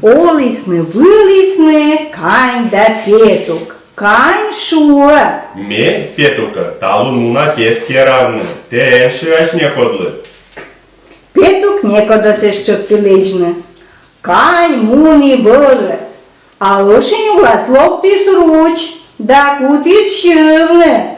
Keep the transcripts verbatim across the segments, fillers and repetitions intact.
Олісны-вылісны кань да петук. Кань шуӧ: «Ме, петукӧ, талун муна пес керавны, тэ эн шыась некодлы». Петук некодӧс эз тшӧкты лэдзны. Кань муні вӧлі, а ӧшинь улас локтіс руч да кутіс сьывны: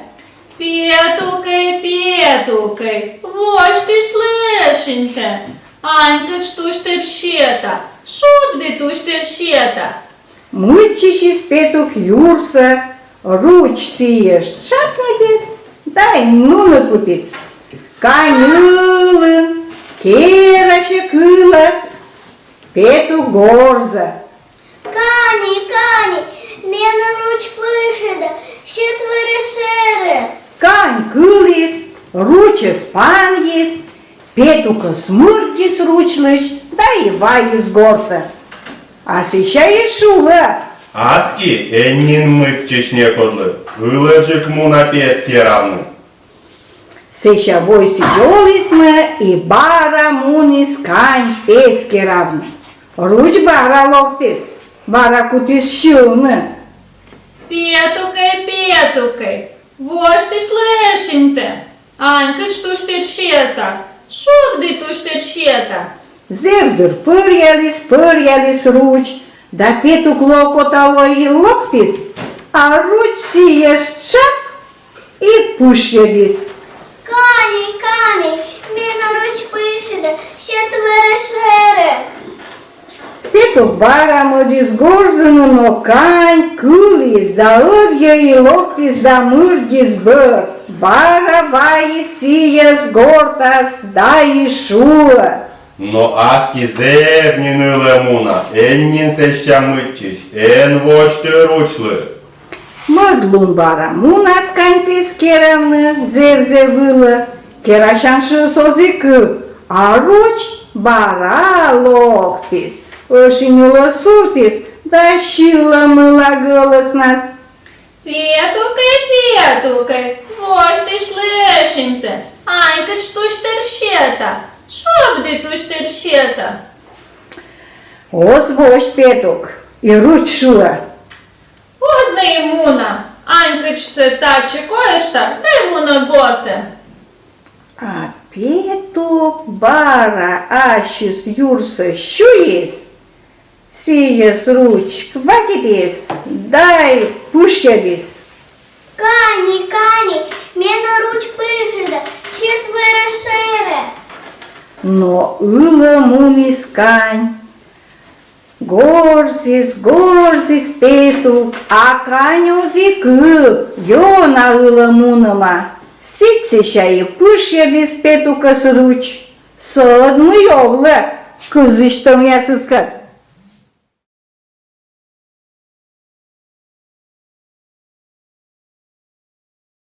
«Петукӧй, петукӧй, восьтысьлы ӧшиньтӧ, анькытш тусь тыр сета, шобді тусь тыр сета». Мыччысис петук юрсӧ, руч сійӧс тшапнитіс да и нуны кутіс. Кань ылын, керася кылӧ. Петук горзӧ: «Каньӧй, каньӧй, менӧ руч пышйӧдӧ, сет вӧрӧ шӧрӧ». Кань кыліс, ручӧс панйис, петукӧс мырддис ручлысь да и вайис гортӧ. А сэсся и шуӧ: «Аски эн нин мыччысь некодлы, ылӧджык муна пес керавны». Сэсся войсысь олісны, и бара муніс кань пес керавны. Руч бара локтіс, бара кутіс сьывны: «Петукӧй, петукӧй, восьтысьлы ӧшиньтӧ, анькытш тусь тыр сета, шобді тусь тыр сета». Зэв дыр пӧръяліс, пӧръяліс руч, да петук локо тало и локтіс, а руч сійӧс тшап и пышйӧдіс. «Каньӧй, каньӧй, менӧ руч пышйӧдӧ, сет вӧрӧ шӧрӧ». Петук бара мӧдіс горзыны, но кань кыліс да ӧдйӧ и локтіс да мырддис бӧр. Бара вайис сійӧс гортас да и шуӧ: «Но аски зэв нин ылӧ муна, эн нин сэсся мыччысь, эн восьты ручлы». Мӧд лун бара мунас кань пес керавны, зэв-зэв ылӧ, керасян шыыс оз и кыв, а руч бара локтіс, ӧшинь улӧ сувтіс да сьылӧ мыла гӧлӧснас: «Петукӧй, петукӧй, восьтысьлы ӧшиньтӧ, анькытш тусь тыр сета, шобді тусь тыр сета». Оз восьт петук, и руч шуӧ: «Оз нӧ и муна, анькытшсӧ татчӧ койышта да и муна гортӧ». А петук бара ассьыс юрсӧ сюйис, сійӧс руч кватитіс да и пышйӧдіс: «Каньӧй, каньӧй, менӧ руч пышйӧдӧ, сет вӧрӧ шӧрӧ». Но ылӧ муніс кань. Горзіс, горзіс петук, а кань оз и кыв, ёна ылӧ мунӧма. Сідз сэсся и пышйӧдіс петукӧс руч. Со ӧд мый овлӧ, кывзысьтӧмъясыскӧд.